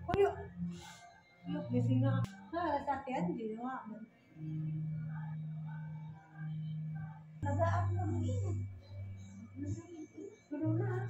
Kuyo. Kuyo, gising na. Ah, sa atin, di ba? Nagaan mo din. Pero na.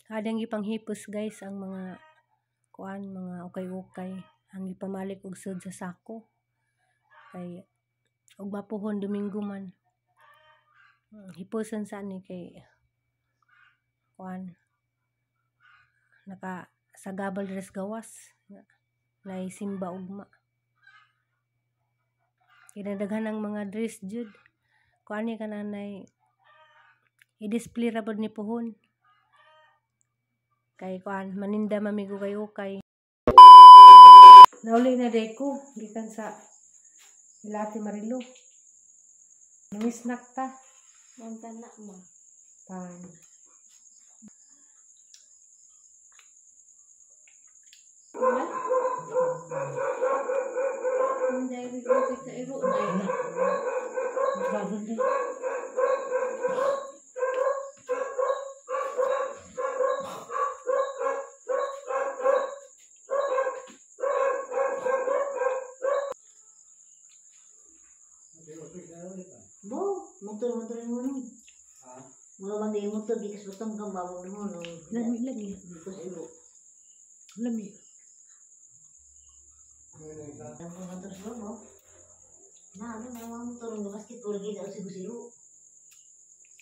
Adang gipanghipos guys ang mga kuan, mga ukay-ukay, ang gipamalik og sud sa sako kay og mapuhon Domingo man. Hipuson sa ani kay kuan naka sagabal dress gawas nay simba ugma. Kinadaghan ang mga dress jud. Kuan ni kananay i-display ra pod ni puhon. Kay kuan maninda mamigo kay ukay. Nauli na day ko gikan sa Ilati Marilo. Nangisnak ta. Monta na mo. Pan. Hindi ko sa iro na. Grabe. Bo, motor-motor mo nun. Mga bang di motor, gikas butong kang babag mo no. Lami lagi. Gikas ilo. Lami. Ang motor sa mo. Na, ano na mga motor ng basketball gid sa silo.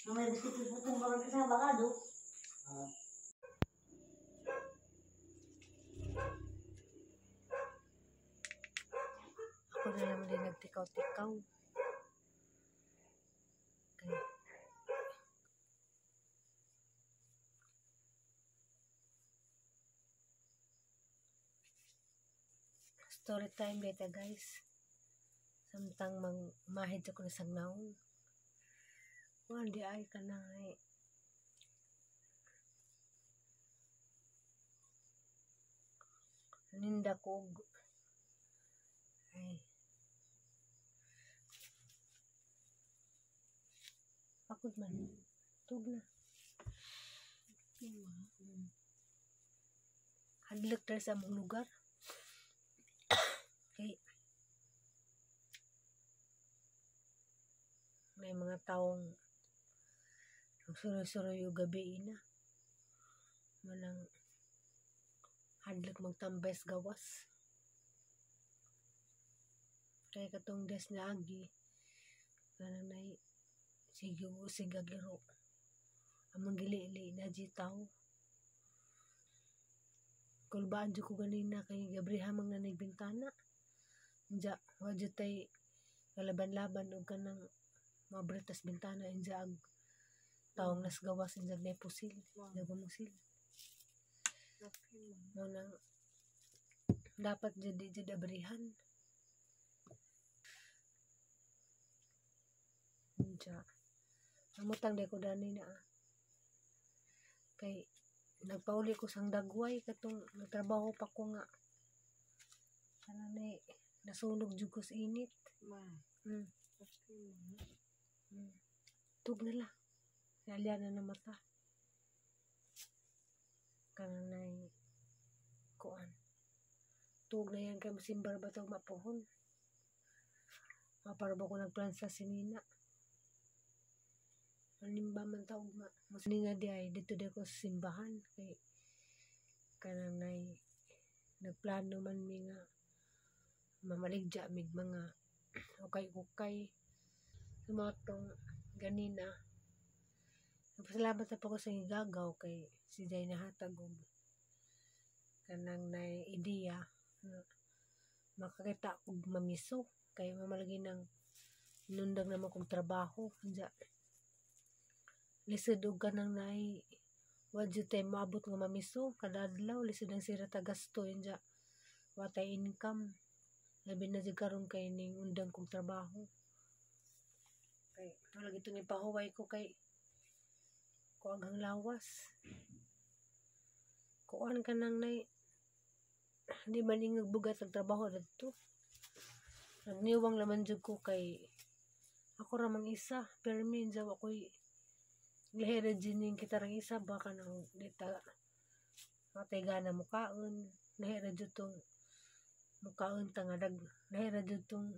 Na may basketball butong ka kasama ka do. Ako na naman din nagtikaw-tikaw. Story time later guys. Samtang magmahid ako na sa naong. Kuan di ay kanay. Ninda ko ay. Pakod man. Tug na. Hadlok diri sa among lugar. Okay. May mga taong nagsuroy-suroy og gabi na. Manang hadlok magtambay sa gawas. Kaya katong des na agi kananay sige sigag iro. Among gili-ili na di tao. Kulbaan jud ko ganina kay gabriha man nga nagbintana. Inja wa jud tay kalaban-laban og kanang mabritas bintana inja ag taong nas gawas inja nay pusil, nagamusil. Mo nang dapat jud di jud abrihan. Inja amutang day ko dani na kay nagpauli ko sang dagway katong nagtrabaho pa ko nga kananay nasunog jud ko sa init. Tug na la. Nalya na na mata. Kananay kuan. Tug na yan kay masimbar ba tog mapuhon. Mapara ba ko nagplansa si Nina. Manimba man ta ugma. Mas ni nga di ay dito di ko sa simbahan kay kanang nay nagplano man mi nga mamaligya mig mga ukay-ukay. Sumatong ganina. Nagpasalamat na po ko sa gigagaw kay si Jay nahatag og kanang nay ideya nga makakita og mamiso kay mamalagi nang nundang naman kong trabaho. Diya lisod og kanang nay wa jud tay moabot nga mamiso kada adlaw, lisod ang sira ta gasto diya wa tay income, labi na jud karon kay ning undang kong trabaho. Kay wala gito ni pahuway ko kay kuang ang lawas. Kuan ka nang nay di man ingag bugat ang trabaho dadto. Nagniwang laman jud ko kay ako ra mang isa, pero min jaw ako'y lihira din kita rang isa baka nang dita matay gana mukaon, nahira jud tong mukaon ta nga dag, nahira jud tong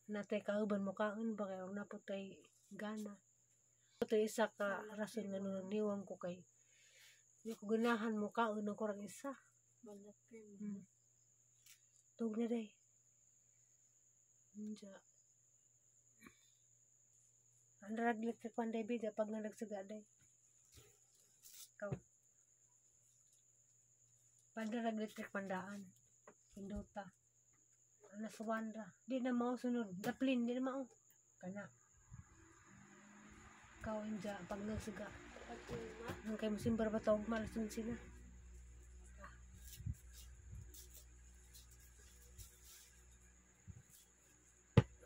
natay kauban mukaon ba kay naputay gana. Ito isa ka rason nga nung nagniwang ko kay di ko ganahan mukaon ako rang isa. Tug na day. Unja. Ang electric fan day bida pag nga nagsuga day. Ikaw. Pandarag electric pandaan. Pindota. Alas 1 ra. Di na mao sunod. Daplin di na mao. Kana. Ikaw unja pag nagsuga. Ang kay musimbar ba tawag malas 11 na.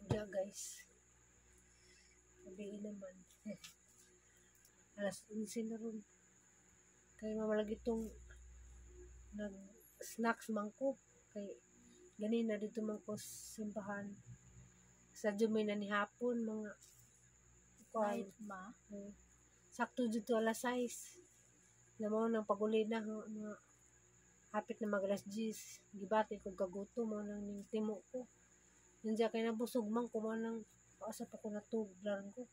Unja guys. Sabihin naman. Alas 11 na ron. Kaya mamalagi itong nag-snacks man ko. Kay ganina dito man ko simbahan. Sa Jumay na ni hapon, mga kuan. Ma. Sakto dito alas 6. Namaw nang paguli na mga hapit na mag alas 10. Gibati ko gaguto mo nang ning timo ko. Nandiyan kay nabusog man ko mo nang paasa pa ko natuglan ko.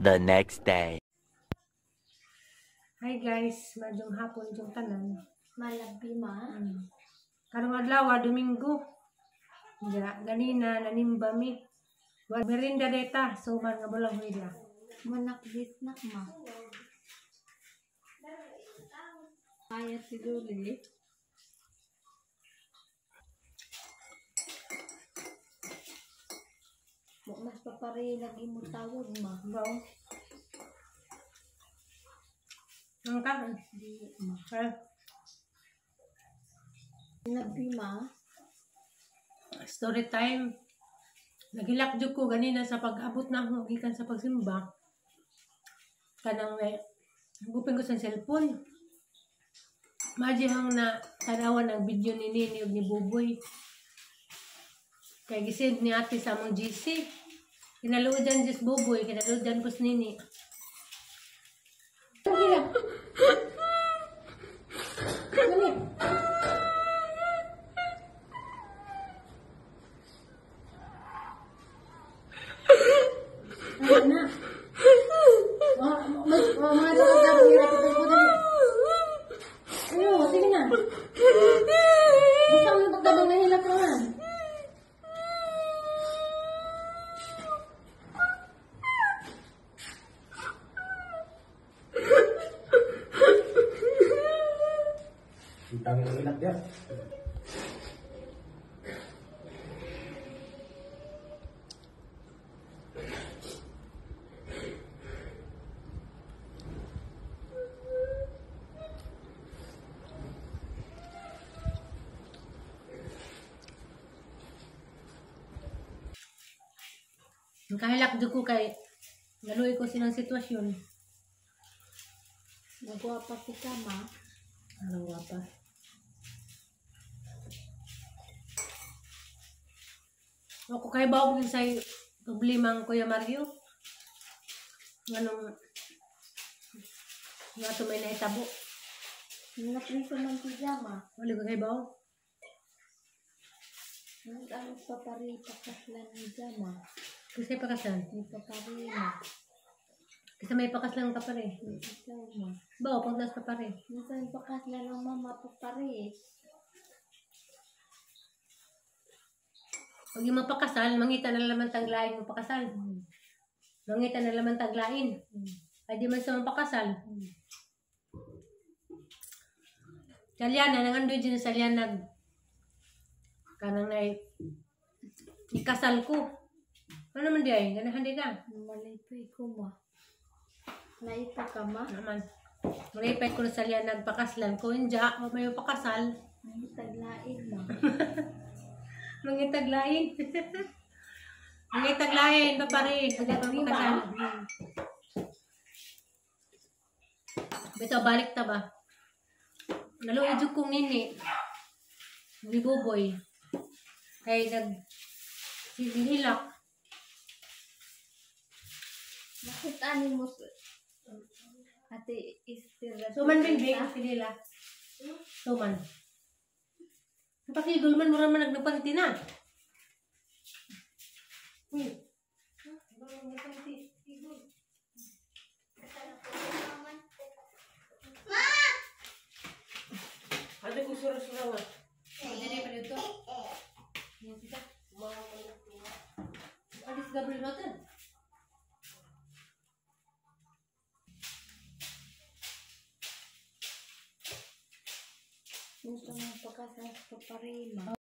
The next day. Hi guys, madyong hapon yung tanan. Malabi ma. Karong adlaw, Domingo. Ja, ganina nanimba mi. Wa merinda deta, so man nga bulang huila. Manakbit na ma. Kaya si Luli. Mas papare lagi mo tawag ma. Bao. Ang ka? Di ma. Eh. Nabi ma. Story time. Nagilak jud ko ganina sa pag-abot na ako gikan sa pagsimba. Kanang gupin ko sa cellphone. Majihang na tanawan ang video ni Nini ug ni Buboy. Kay gisend ni ate sa among GC. Kinaluodan jud Buboy, kinaluodan ko si Nini. Kahilak jud ko kay galuoy ko silang sitwasyon. Nagwapa si ka ma. Anong gwapa? Ako kay baog din sa problema ang Kuya Mario. Anong nga to may nahitabo. Naprito man si Jama. Wala ko kay baog. Nag-ano pa pare pakaslan ni Jama. Kasi pakasal. May paparima. Kasi may pakaslang ka pare. Ikaw ma. Ba, pagdas ka pare. Nasa may pakasla ng mama papare. Pag yung mapakasal, mangita na laman taglain mo pakasal. Mangita na laman taglain. Ay di man sa mapakasal. Salyana, nangandoy dyan sa Salyana. Kanang na ikasal ko. Ano man di ay? Ganahan di ka. Malipay ko ma. Naipa ka ma. Naman. Malipay ko na sa Salyana nagpakaslan ko. Inja, o may pakasal. May taglain ma. Mangitaglain. Mangitaglain, papare. Hindi pa pakasal. Bitaw, balik ta ba? Naluoy jud kong nini. Ni Buboy. Kay nag sige hilak. Nakita ni mo Ate Esther. Suman bin big sinila. Suman. Napakigol man mura man nagnapanti na. Uy. Ano ko sura-sura nga? Dili pa dito. Alis Gabriel natin. Gusto mo pakasal sa paparima.